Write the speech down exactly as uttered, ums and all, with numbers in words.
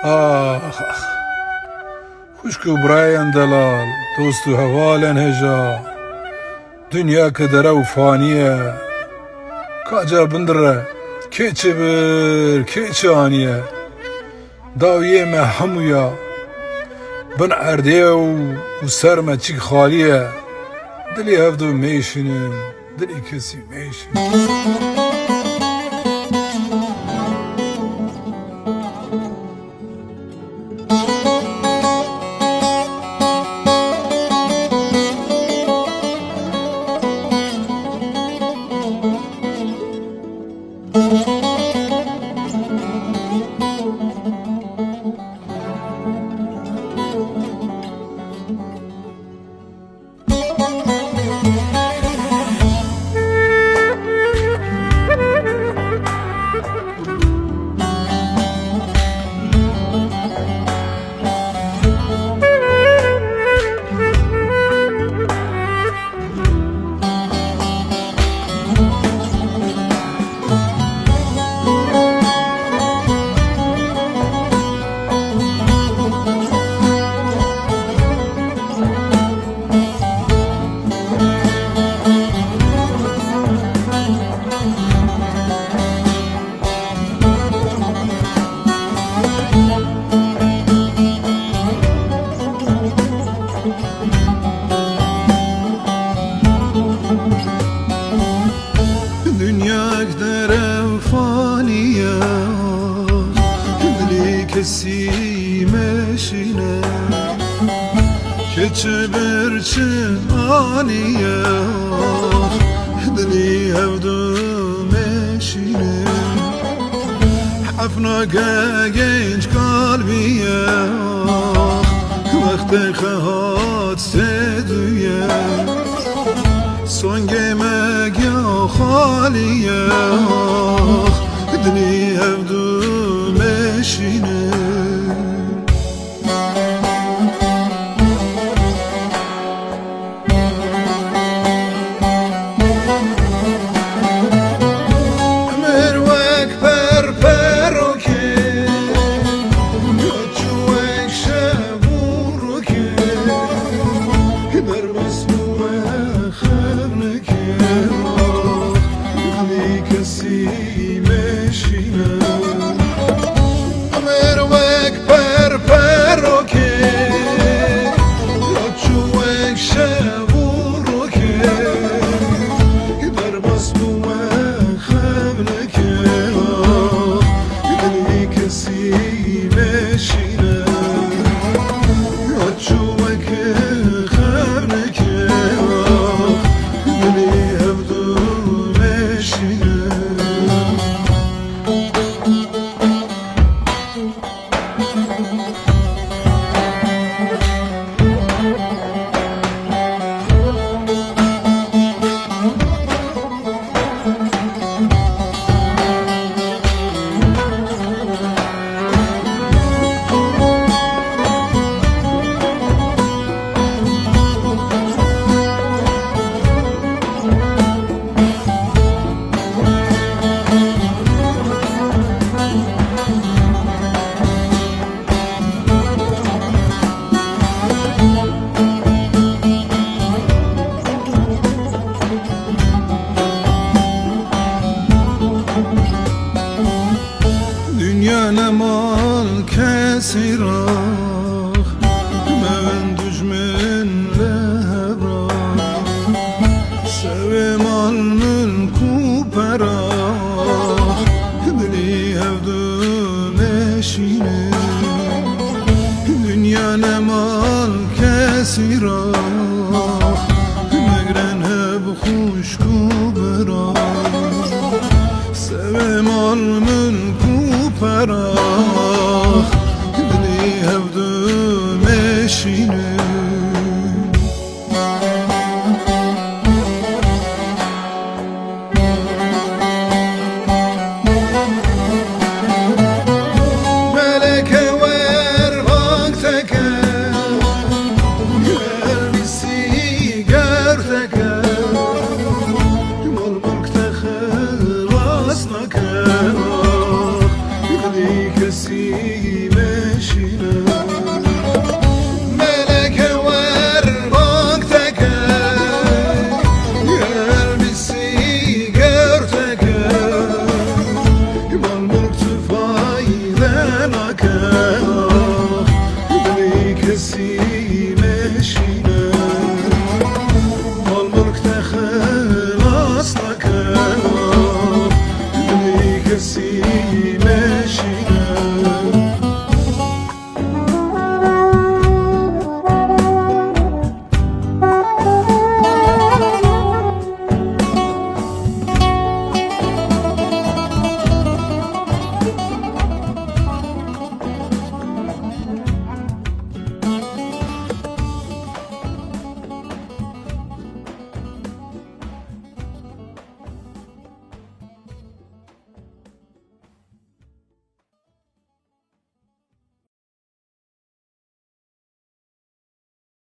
Ax, ax. Xwişk û birayên delal, dost û hevalên hêja, dinya ki derew fanî ye. Ka ca bindir e, kê çi bir, kê çi aniye. Dawiyê me hemûya bin erdê ye û, û ser me çîk xalî ye. Dilê hevdu mêşînin, dilê kesî mêşînin. Dinyek derew fanî ye, dilî kesî meşîne. Keçi bir çi aniye, dilî hevdu meşîne. Hefna genç kalbiye, wextê xehat sêduye. Songê me giya xaliye, dilî hevdu meşîne. Mir wek perperokê, ya çû wek şev û rokê, derbas bû we xev neke, dilî kesî meşîne. Mir wek perperokê, ya çû wek şev û rokê, derbas bû we xev neke, dilî kesî meşîne. Ya çû wek xev neke, dilî hevdu meşîne. Dinya ne mal kesî ra, mewin dujmin li hev ra. Sewê mal milk û pera, dilî hevdu meşîne. Dinya ne mal kesî ra, megren hev xwişk û bira. Sewê mal milk û pera, dilî hevdu meşîne. Meleke wer vang teke, gelbîsî ger teke, mal mulk te xilas nake, dilî Sî meşîne. Meleke wer bak teke, gel bi sî ger teke, mal mulk tu fayde nake.